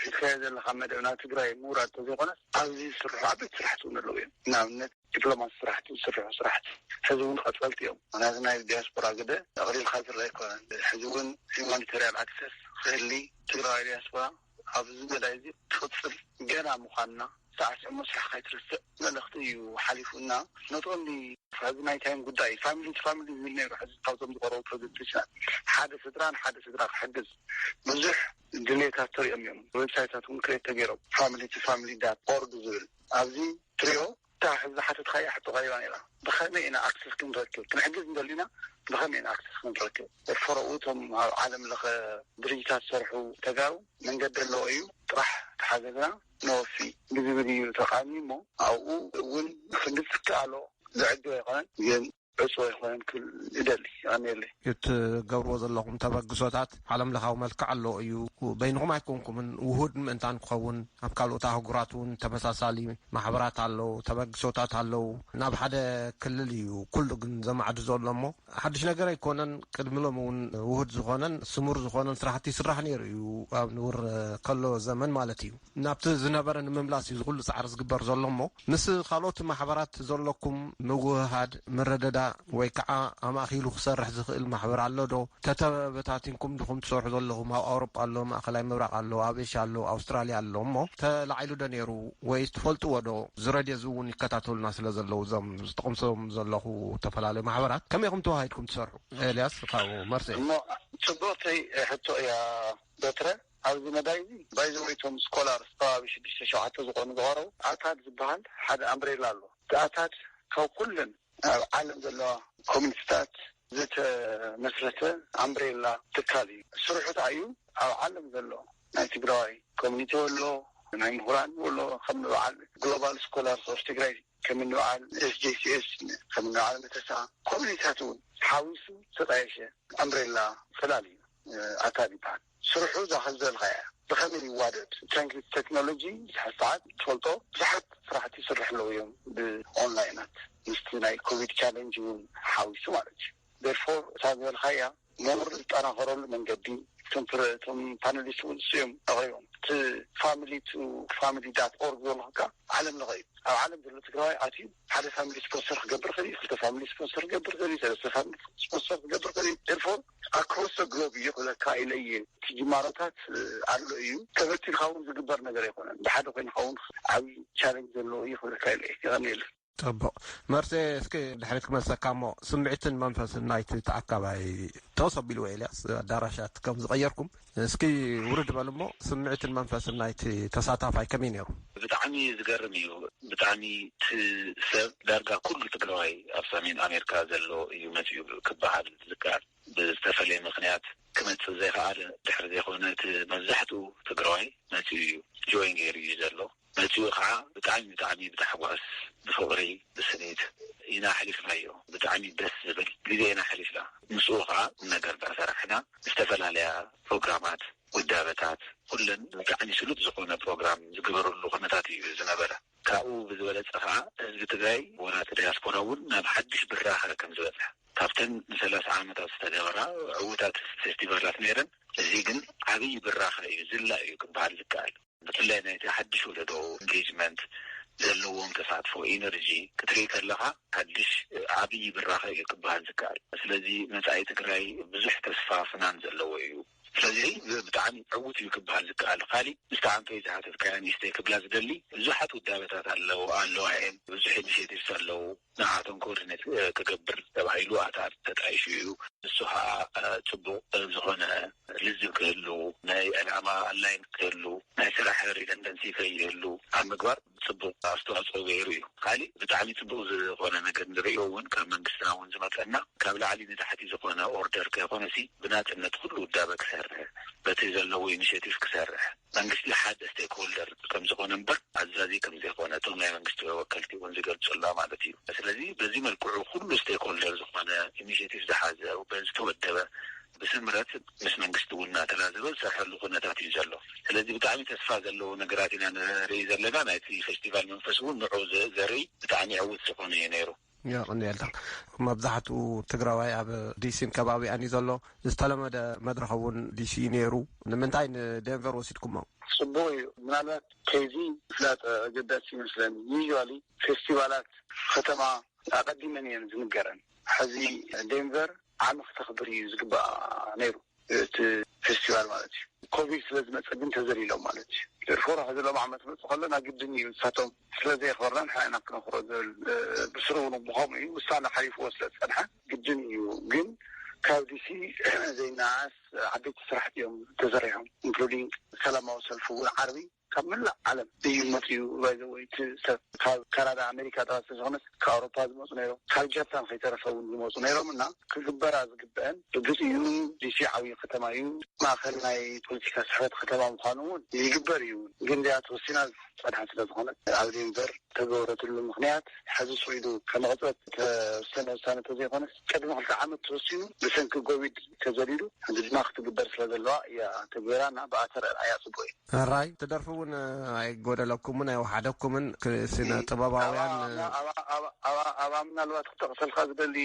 ሒዝካዮ ዘለኻ መደብ ናብ ትግራይ ምውራድ እንተዘይኮነስ ኣብዚ ዝስርሑ ዓበይቲ ስራሕቲ እውን ኣለዉ እዮም። ንኣብነት ዲፕሎማሲ ስራሕቲ ዝስርሑ ስራሕቲ ሕዚ እውን ቀፀልቲ እዮም። ምክንያቱ ናይ ዲያስፖራ ግደ ኣቕሊልካ ዝረአ ኣይኮነን። ሕዚ እውን ሂማኒታሪያን ኣክሰስ ክህሊ ትግራዊ ዲያስፖራ ኣብዚ መዳይ እዚ ክቕፅል ገና ምዃንና ሰዓት ሽዑ መስርሕ ከይትርስዕ መልእኽቲ እዩ ሓሊፉና። ኖት ኦንሊ ሕዚ ናይ ታይም ጉዳይ ፋሚሊ ቱ ፋሚሊ ዝብል ነይሩ። ሕዚ ካብቶም ዝቐረቡ ፕሮጀክቶችና ሓደ ስድራ ንሓደ ስድራ ክሕግዝ ብዙሕ ድሌታት ተሪኦም እዮም። ዌብሳይታት እውን ክሬት ተገይሮም ፋሚሊ ቱ ፋሚሊ ዳት ኦርግ ዝብል ኣብዚ ትሪኦ እታ ሕዚ ዝሓተትካያ ሕቶ ቀሪባ ነይራ። ብኸመይ ኢና ኣክሰስ ክንረክብ? ክንሕግዝ እንደሊና ብኸመይ ኢና ኣክሰስ ክንረክብ? ፈረኡ እቶም ኣብ ዓለም ለኸ ድርጅታት ዝሰርሑ ተጋሩ መንገዲ ኣለዎ እዩ። ጥራሕ ተሓገዝና ነወፊ ብዝብል እዩ ተቃሚ እሞ ኣብኡ እውን ክንዲ ዝከኣሎ ዘዕግብ ኣይኮነን። ግን ዕፅወ ይኾነን ክብል ይደሊ። ኣሜለ። እትገብርዎ ዘለኹም ተበግሶታት ዓለም ለኻዊ መልክዕ ኣለዎ እዩ። በይንኹም ኣይኮንኩምን፣ ውሁድ ምእንታን ክኸውን ኣብ ካልኦት ኣህጉራት እውን ተመሳሳሊ ማሕበራት ኣለዉ፣ ተበግሶታት ኣለዉ። ናብ ሓደ ክልል እዩ ኩሉ ግን ዘማዕዱ ዘሎ እሞ ሓድሽ ነገር ኣይኮነን። ቅድሚ ሎም እውን ውሁድ ዝኾነን ስሙር ዝኾነን ስራሕቲ ይስራሕ ነይሩ እዩ፣ ኣብ ንቡር ከሎ ዘመን ማለት እዩ። ናብቲ ዝነበረ ንምምላስ እዩ ዝኹሉ ፃዕሪ ዝግበር ዘሎ እሞ ምስ ካልኦት ማሕበራት ዘለኩም ምውህሃድ፣ ምርድዳእ ወይ ከዓ ኣማእኪሉ ክሰርሕ ዝኽእል ማሕበር ኣሎ ዶ? ተተበታቲንኩም ድኹም ትሰርሑ ዘለኹም? ኣብ ኣውሮጳ ኣሎ፣ ማእኸላይ ምብራቕ ኣሎ፣ ኣብ ኤሽያ ኣሎ፣ ኣውስትራልያ ኣሎ እሞ ተላዒሉ ዶ ነይሩ? ወይ ትፈልጥዎ ዶ? ዝረድዮ እዚ እውን ይከታተሉና ስለ ዘለዉ እዞም ዝጠቕምሶም ዘለኹ ዝተፈላለዩ ማሕበራት ከመይ ኢኹም ተዋሂድኩም ትሰርሑ? ኤልያስ ካብ መርሴ። እሞ ፅቡቕተይ ሕቶ እያ በትረ። ኣብዚ መዳይ እዚ ባይዘወይቶም ስኮላር ከባቢ ሽዱሽተ ሸውዓተ ዝኾኑ ዝቐረቡ ኣታድ ዝበሃል ሓደ ኣምብሬላ ኣሎ። እቲ ኣታድ ካብ ኩለን ኣብ ዓለም ዘለዋ ኮሚኒቲታት ዝተመስረተ ኣምብሬላ ትካል እዩ። ስርሑ እንታይ እዩ? ኣብ ዓለም ዘሎ ናይ ትግራዋይ ኮሚኒቲ ወሎ፣ ናይ ምሁራን ወሎ፣ ከም በዓል ግሎባል ስኮላርስ ኦፍ ትግራይ፣ ከም በዓል ኤስጄሲኤስ፣ ከም በዓል መተሳ ኮሚኒቲታት እውን ሓዊሱ ዝተጣየሸ ኣምብሬላ ፈላል እዩ። ኣታድ ይበሃል። ስርሑ እዛ ከዘልካ እያ። ብኸመይ ይዋደድ? ትራንክሊት ቴክኖሎጂ ዝሓ ሰዓት ትፈልጦ ብዙሓት ስራሕቲ ይስርሕ ኣለዉ እዮም ብኦንላይናት። ምስቲ ናይ ኮቪድ ቻለንጅ እውን ሓዊሱ ማለት እዩ። ደርፎር እታ ዝበልካያ ሞር ዝጠናኸረሉ መንገዲ እቶም ፕረ- እቶም ፓነሊስት እውን እሱ እዮም ኣቕሪቦም። እቲ ፋሚሊ ቱ ፋሚሊ ዳት ኦርግ ዘሎ ከኣ ዓለም ለኸ እዩ። ኣብ ዓለም ዘሎ ትግራዋይ ኣትዩ ሓደ ፋሚሊ ስፖንሰር ክገብር ክእል እዩ፣ ክልተ ፋሚሊ ስፖንሰር ክገብር ክእል እዩ፣ ሰለስተ ፋሚሊ ስፖንሰር ክገብር ክእል እዩ። ደርፎር ኣክሮስ ግሎብ እዩ ክብለካ ኢለ እየ። እቲ ጅማሮታት ኣሎ እዩ። ተበቲንካ እውን ዝግበር ነገር ኣይኮነን። ብሓደ ኮይንካ እውን ዓብዪ ቻለንጅ ዘለዎ እዩ ክብለካ ኢለ እየ። ይቐንየለ። ጽቡቕ። መርሴ፣ እስኪ ድሕሪት ክመልሰካ እሞ ስምዒትን መንፈስን ናይቲ ተኣካባይ ተወስ ኣቢልዎ ኤልያስ ኣዳራሻት ከም ዝቐየርኩም እስኪ ውርድ በል እሞ ስምዒትን መንፈስን ናይቲ ተሳታፋይ ከመይ ነይሩ? ብጣዕሚ ዝገርም እዩ። ብጣዕሚ እቲ ሰብ ዳርጋ ኩሉ ትግራዋይ ኣብ ሰሜን ኣሜሪካ ዘሎ እዩ መፂኡ ክበሃል ዝከኣል። ብዝተፈለየ ምኽንያት ክመፅእ ዘይከኣለ ድሕሪ ዘይኮነ እቲ መብዛሕትኡ ትግራዋይ መፂኡ እዩ ጆይን ገይሩ እዩ ዘሎ። መፂኡ ከዓ ብጣዕሚ ብጣዕሚ ብታሕጓስ ብፍቕሪ ብስኒት ኢና ኣሕሊፍናዮ። ብጣዕሚ ደስ ዝብል ግዜ ኢና ኣሕሊፍና። ምስኡ ከዓ ነገር እንዳሰራሕና ዝተፈላለያ ፕሮግራማት ውዳበታት ኩለን ብጣዕሚ ስሉጥ ዝኾነ ፕሮግራም ዝግበረሉ ኩነታት እዩ ዝነበረ። ካብኡ ብዝበለፀ ከዓ ህዝቢ ትግራይ ወላ እቲ ዲያስፖራ እውን ናብ ሓድሽ ብራኸ ከም ዝበፅሐ ካብተን ንሰላሳ ዓመታት ዝተገበራ ዕዉታት ፌስቲቫላት ነይረን እዚ ግን ዓብዪ ብራኸ እዩ ዝላ እዩ ክበሃል ዝከኣል። ብፍላይ ናይቲ ሓድሽ ወለዶ ኢንጌጅመንት ዘለዎም ተሳትፎ ኢነርጂ ክትርኢ ከለኻ ሓድሽ ዓብዪ ብራኸ እዩ ክበሃል ዝከኣል። ስለዚ መፃኢ ትግራይ ብዙሕ ተስፋ ፍናን ዘለዎ እዩ። ስለዚ ብጣዕሚ ዕዉት እዩ ክበሃል ዝከኣል። ካሊእ ምስቲ ዓንተይ ዝሓተትካያ ንእሽተይ ክብላ ዝደሊ ብዙሓት ውዳበታት ኣለዉ ኣለዋ እየን ብዙሕ ኢኒሽቲቭስ ኣለዉ። ንዓቶም ኮኦርዲኔት ክገብር ተባሂሉ ኣታ ተጣይሹ እዩ። ንሱ ከዓ ፅቡቅ ዝኾነ ልዝብ ክህሉ ናይ ዕላማ ኣላይን ክህሉ ናይ ስራሕ ሪደንደንሲ ከይህሉ ኣብ ምግባር ፅቡቅ ኣስተዋፅኦ ገይሩ እዩ። ካሊእ ብጣዕሚ ፅቡቅ ዝኾነ ነገር ንሪኦ እውን ካብ መንግስትና እውን ዝመፀና ካብ ላዕሊ ንታሕቲ ዝኾነ ኦርደር ከይኮነሲ ብናፅነት ኩሉ ውዳበ ክሰርሕ በቲ ዘለዎ ኢኒሽቲቭ ክሰርሕ መንግስቲ ሓደ ስቴክሆልደር ከም ዝኾነ እምበር ኣዛዚ ከም ዘይኮነ እቶም ናይ መንግስቲ ወከልቲ እውን ዝገልፁላ ማለት እዩ። ስለዚ በዚ መልክዑ ኩሉ ስቴክሆልደር ዝኾነ ኢኒሽቲቭ ዝሓዘ በዚ ዝተወደበ ብስምረት ምስ መንግስቲ እውን እናተላዘበ ዝሰርሐሉ ኩነታት እዩ ዘሎ። ስለዚ ብጣዕሚ ተስፋ ዘለዎ ነገራት ኢና ንርኢ ዘለና። ናይቲ ፌስቲቫል መንፈስ እውን ንዑ ዘርኢ ብጣዕሚ ዕውት ዝኾነ እዩ ነይሩ። የቐንየልካ። መብዛሕትኡ ትግራዋይ ኣብ ዲሲን ከባቢኣን እዩ ዘሎ። ዝተለመደ መድረኽ እውን ዲሲ እዩ ነይሩ። ንምንታይ ንዴንቨር ወሲድኩሞ? ጽቡቕ እዩ። ምናልባት ከዚ ፍላጥ ኣገዳሲ ይመስለኒ። ዩዥዋሊ ፌስቲቫላት ከተማ ኣቐዲመን እየን ዝንገረን። ሕዚ ዴንቨር ዓሚ ክተኽብር እዩ ዝግባእ ነይሩ። እቲ ፌስቲቫል ማለት እዩ። ኮቪድ ስለ ዝመፀ ግን ተዘሊሎም ማለት እዩ። ደርፎር ሕዚ ሎም ዓመት መፅእ ከሎ ናይ ግድን እዩ ንሳቶም ስለ ዘየኽበርና ንሕና ኢና ክነኽብሮ ዝብል ብስሩ እውን ብኸምኡ እዩ ውሳነ ሓሊፍዎ ስለ ዝፀንሐ ግድን እዩ። ግን ካብ ዲሲ ዘይነኣስ ዓበይቲ ስራሕቲ እዮም ተሰሪሖም ኢንክሉዲንግ ሰላማዊ ሰልፊ እውን ዓርቢ ካብ መላእ ዓለም እዩ መፅኡ። ባይዘወይ እቲ ሰብ ካብ ካናዳ፣ ኣሜሪካ ጥራት ስለዝኾነስ ካብ ኣውሮፓ ዝመፁ ነይሮም፣ ካብ ጃፓን ከይተረፈ እውን ዝመፁ ነይሮም። እና ክግበራ ዝግበአን ርግፅ እዩ። ዲሲ ዓብዪ ከተማ እዩ፣ ማእኸል ናይ ፖለቲካ ስሕበት ከተማ ምዃኑ እውን ይግበር እዩ። ግን እዚኣ ተወሲና ዝፀንሐት ስለዝኾነት ኣብ ዴንቨር ተገበረትሉ ምኽንያት ሕዚ ስዒዱ ከመቕፅበት ዝተወሰነ ውሳነ ተዘይኮነስ ቅድሚ ክልተ ዓመት ተወሲኑ ብሰንኪ ኮቪድ ተዘሊሉ ሕዚ ድማ ክትግበር ስለዘለዋ እያ ተገይራ እና ብኣተር ኣያ ፅቡቅ እዩ። ራይ ትደርፉ እውን ኣይጎደለኩምን ኣይወሓደኩምን፣ ስነ ጥበባውያን። ኣባ ምናልባት ክጠቕሰልካ ዝደሊ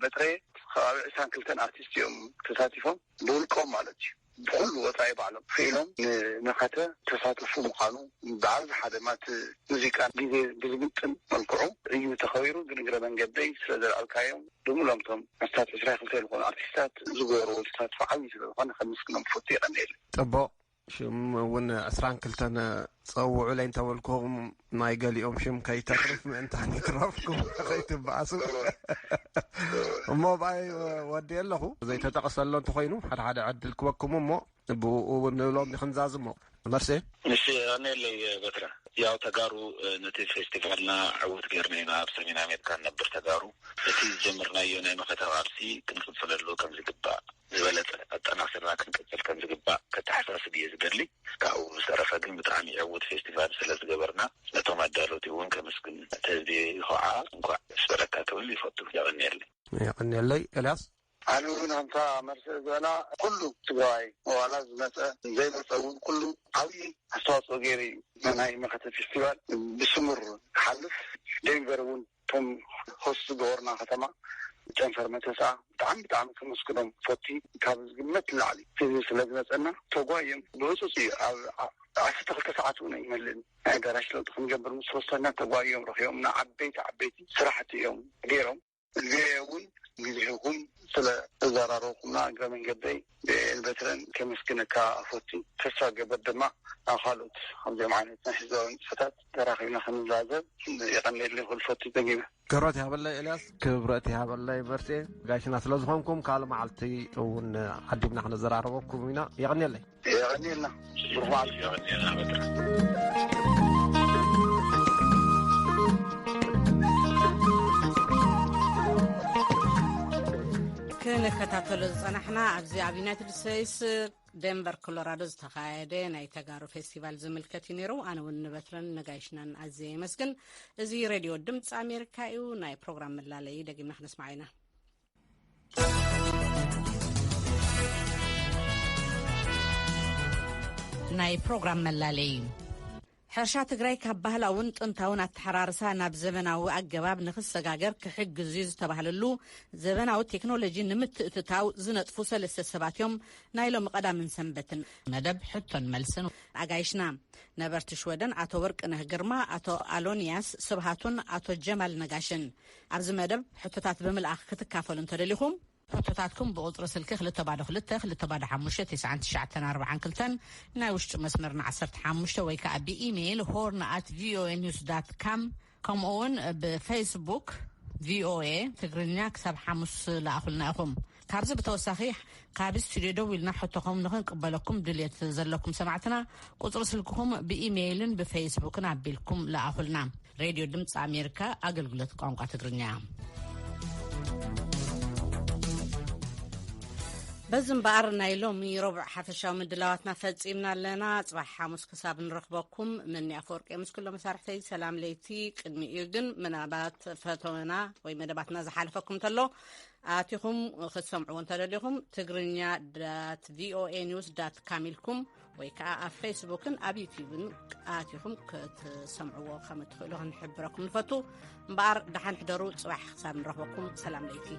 በትረየ ከባቢ ዕስራን ክልተን ኣርቲስት እዮም ተሳቲፎም፣ ብውልቆም ማለት እዩ። ብኩሉ ወፃኢ ባዕሎም ክኢሎም ንመኸተ ተሳተፉ ምዃኑ ብኣብዝሓ ድማ እቲ ሙዚቃ ግዜ ብዝምጥን መልክዑ እዩ ተኸቢሩ። ግን እግረ መንገደይ ስለ ዘልዓልካዮም ብምሎምቶም ኣስታት ዕስራ ክልተ ዝኾኑ ኣርቲስታት ዝገበርዎ ተሳትፎ ዓብዪ ስለ ዝኾነ ከምስግኖም ፈቱ። የቐንየሉ። ፅቡቕ። ሽም እውን ዕስራን ክልተን ፀውዑለይ እንተበልኩም ናይ ገሊኦም ሽም ከይተርፍ ምእንታን ይትረፍኩም ከይትበኣሱ። እሞ ብኣይ ወዲ ኣለኹ ዘይተጠቕሰሎ እንተኾይኑ ሓደ ሓደ ዕድል ክበኩም እሞ ብኡ እውን ንብሎም ንክንዛዝሞ። መርሴ። እሺ፣ ኣነለይ በትረ። ያው ተጋሩ ነቲ ፌስቲቫልና ዕውት ጌርና ኢና ኣብ ሰሜን ኣሜሪካ ንነብር ተጋሩ። እቲ ዝጀመርናዮ ናይ መኸተ ቃልሲ ክንቅፅለሉ ከም ዝግባእ ዝበለፀ ኣጠናኺርና ክንቅፅል ከም ዝግባእ ከተሓሳስብ እየ ዝደሊ። ካብኡ ዝተረፈ ግን ብጣዕሚ ዕውት ፌስቲቫል ስለ ዝገበርና ነቶም ኣዳለውቲ እውን ከመስግን ነቲ ህዝቢ ከዓ እንኳዕ ደስ በለካ ክብል ይፈቱ። የቐንየለይ። የቐንየለይ። ኤልያስ። ኣነ እውን ከምታ መርሲ ዝበላ ኩሉ ትግራዋይ ዋላ ዝመፀ ዘይመፀ እውን ኩሉ ዓብዪ ኣስተዋፅኦ ገይሩ እዩ። ናይ መኸተ ፌስቲቫል ብስሙር ክሓልፍ ዴንቨር እውን እቶም ሆስት ዝገበሩና ከተማ ጨንፈር መተስኣ ብጣዕሚ ብጣዕሚ ከመስግኖም ፈቲ። ካብ ዝግመት ንላዕሊ ህዝቢ ስለ ዝመፀና ተጓዮም ብህፁፅ እዩ ኣብ ዓሰርተ ክልተ ሰዓት እውን ኣይመልእን ናይ ኣዳራሽ ለውጢ ክንገብር ምስ ወሰና ተጓዮም ረኪቦምና ዓበይቲ ዓበይቲ ስራሕቲ እዮም ገይሮም። እዚኣ እውን ግዜኹም ስለ ተዘራረብኩምና እግረ መንገደይ ብኤልበትረን ከመስግነካ ፈቱ። ተስፋ ገበር ድማ ኣብ ካልኦት ከምዚኦም ዓይነት ናይ ህዝባዊ ንጥፈታት ተራኺብና ክንዛዘብ የቐንየለይ ክብል ፈቱ። ደጊመ ክብረት ይሃበለይ ኤልያስ። ክብረት ይሃበለይ መርሴ። ጋሽና ስለ ዝኾንኩም ካልእ መዓልቲ እውን ዓዲምና ክንዘራረበኩም ኢና። የቐንየለይ። የቐንየልና። ብሩኽ በዓል። የቐንየልና በትረ። ክንከታተሎ ዝጸናሕና ኣብዚ ኣብ ዩናይትድ ስቴትስ ደንቨር ኮሎራዶ ዝተኻየደ ናይ ተጋሩ ፌስቲቫል ዝምልከት እዩ ነይሩ። ኣነ እውን ንበትረን ነጋይሽናን ኣዝየ የመስግን። እዚ ሬድዮ ድምፂ ኣሜሪካ እዩ። ናይ ፕሮግራም መላለይ ደጊምና ክነስማዕ ኢና። ናይ ፕሮግራም መላለይ። ሕርሻ ትግራይ ካብ ባህላውን ጥንታውን ኣተሓራርሳ ናብ ዘበናዊ ኣገባብ ንኽሰጋገር ክሕግዝ እዩ ዝተባህለሉ ዘበናዊ ቴክኖሎጂ ንምትእትታው ዝነጥፉ ሰለስተ ሰባት እዮም ናይ ሎሚ ቀዳምን ሰንበትን መደብ ሕቶን መልስን ኣጋይሽና። ነበርቲ ሽወደን ኣቶ ወርቅነህ ግርማ፣ ኣቶ ኣሎንያስ ስብሃቱን ኣቶ ጀማል ነጋሽን። ኣብዚ መደብ ሕቶታት ብምልኣኽ ክትካፈሉ እንተደሊኹም፣ ሕቶታትኩም ብቁጽሪ ስልኪ ክልተ ባዶ ክልተ፣ ክልተ ባዶ ሓሙሽተ፣ ትስዓን ትሽዓተን ኣርባዓን ክልተን፣ ናይ ውሽጢ መስመርና ዓሰርተ ሓሙሽተ ወይ ከኣ ብኢሜይል ሆርን ኣት ቪኦኤ ኒውስ ዳት ካም፣ ከምኡ እውን ብፌስቡክ ቪኦኤ ትግርኛ ክሳብ ሓሙስ ለኣኹልና ኢኹም። ካብዚ ብተወሳኺ ካብ ስቱድዮ ደው ኢልና ሕቶኹም ንኽንቅበለኩም ድልየት ዘለኩም ሰማዕትና ቁጽሪ ስልክኹም ብኢሜይልን ብፌስቡክን ኣቢልኩም ለኣኹልና። ሬድዮ ድምፂ ኣሜሪካ ኣገልግሎት ቋንቋ ትግርኛ። በዚ እምበኣር ናይ ሎሚ ረቡዕ ሓፈሻዊ ምድላዋትና ፈጺምና ኣለና። ጽባሕ ሓሙስ ክሳብ ንረኽበኩም መኒ ኣፈወርቂ ምስ ኩሎ መሳርሕተይ ሰላም ለይቲ። ቅድሚኡ ግን ምናልባት ፈተወና ወይ መደባትና ዝሓለፈኩም እንተሎ ኣቲኹም ክትሰምዕዎ እንተደሊኹም ትግርኛ ዳት ቪኦኤ ኒውስ ዳት ካም ኢልኩም ወይ ከዓ ኣብ ፌስቡክን ኣብ ዩቲዩብን ኣቲኹም ክትሰምዕዎ ከም እትኽእሉ ክንሕብረኩም ንፈቱ። እምበኣር ደሓን ሕደሩ። ጽባሕ ክሳብ ንረኽበኩም ሰላም ለይቲ።